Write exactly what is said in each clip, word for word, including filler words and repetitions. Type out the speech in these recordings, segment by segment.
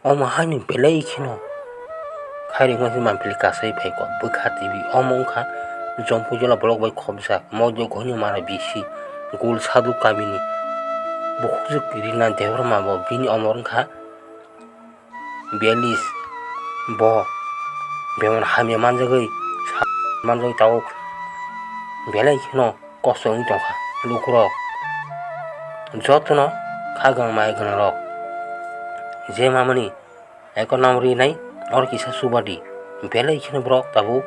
Omo haino belai kheno khairokma se manpili kasai phaikha bwkha twi. Omo wngkha Jompuijala block bai khopjak Mojo Kohima mara bisi Gul Sadhu kamini bukhukjwk Rina Debbarma bo bini omor wngkha biyalish. Bo bemar hamya manjagwi sa manjagwi tabuk belai kheno kosto wngwi tongkha. Lukurok jotono kha gwnang mai gwnangrok je mamani eko nam rinai oro kisa chubadi belai kheno borok tabuk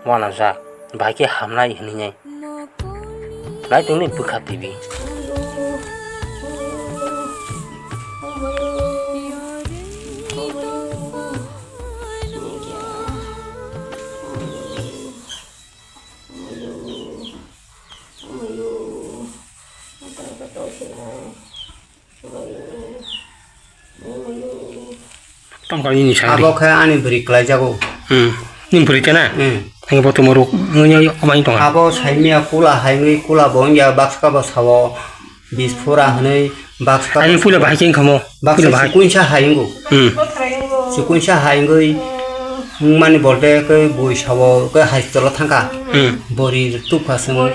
uanajak bai khe hamnai hinwi nai naitongni bwkha twi. Tongkha nini sari. Abo khe ani bwrwi kwlaijago. Hmm. Nini bwrwi tena? Hmm. Ang bo tumoruk. Nini obai tongkha. Abo saimia kula haingwi kula bo wngya baksa bo sao. Bispura hwnwi baksa. Ani pula bahai khe wngkha mo. Baksa pula bahai. Sikuinsa haingo. Hmm. Sikuinsa haingwi wngmani bolte khe bui sao khe hospital o thangkha. Hmm. Bori tukha sung.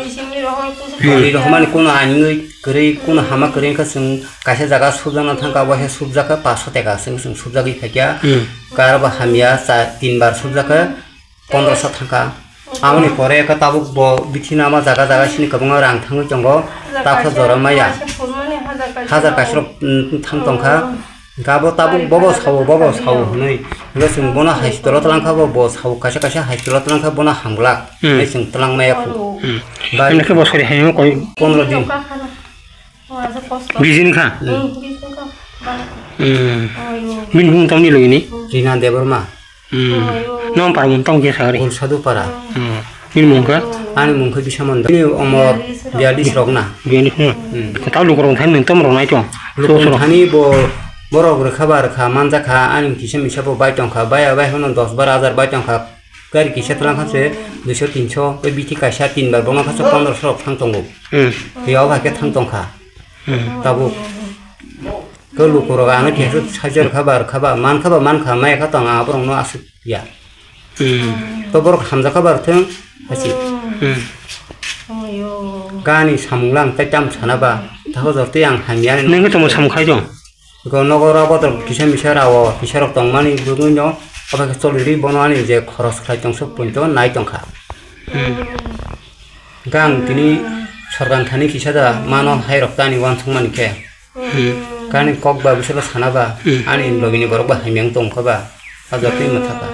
Bori rohormani kuno aingwi kwrwi kuno hama kwrwi wngkha sung kaisa jaga subjakna thangkha waisa subjakha paso teka sung sung subjagwi phaikha. Hmm. Kar bo hamya cha tin bar subjakha. Pondroso thangkha. Aboni pore khe tabuk bo bithi nama jaga jaga sini kwbangma rang thangwi tongo. Taksa jora maya. Hajar kaisa rok, mm, thang tongkha. Gabo tabuk bobo sao, bobo sao hwnwi. Hwnkhe chwng bono hospital o twlangkha bo, bo sao kaisa kaisa hospital o twlangkha bono hamglak. Hmm. Hwnwi chwng twlang maya khu. Hmm. Bai. Hwnwi khe bo sori haino koi. Pondro din. Bijini kha? Hmm. Hmm. Bini mung tamni logini? Rina Debbarma. Hmm. Nong para mung tong khe sagari? Gul Sadhu para. Hmm. Bini mung kha? Ani mung khe Bisamon. Bini omor biyalish rok na. Biyalish na? Hmm. Tau lukurok thani nung tom rok nai tong. Lukurok thani bo borok rwkha ba rwkha manjakha ani kisa misa bo bai tongkha. Bai bai hono dos bar hajar bai tongkha. Gari kisa twlang kha se duiso tinso, tei bithi kaisa tin bar bono kha se pondroso rok thang tongo. Hmm. Tei o bai khe thang tongkha. Hmm. Tabuk. Ke lukurok ano khe sajor kha bar kha ba, man kha ba man kha, maya kha tong, aborok no asuk ya. Hmm. To borok hamjak kha bar thung, hasi. Hmm. Gani samung lang tei tam sana ba, thago jor tei ang hamya. Nang khe tamo samung khai tong? Go nogo rok bodol kisa misa rao kisa rok tongmani bwgwi no obo khe choli ri bono ani je khoros khlai tong sok poito nai tongkha. Hmm. Gang tini sorkar thani kisa da mano hai rok tani uansuk mani khe. Hmm. Kani kok ba bisalo sana ba, hmm, ani logini borok ba hamya wng tongkha ba, a jotoi mwthaka.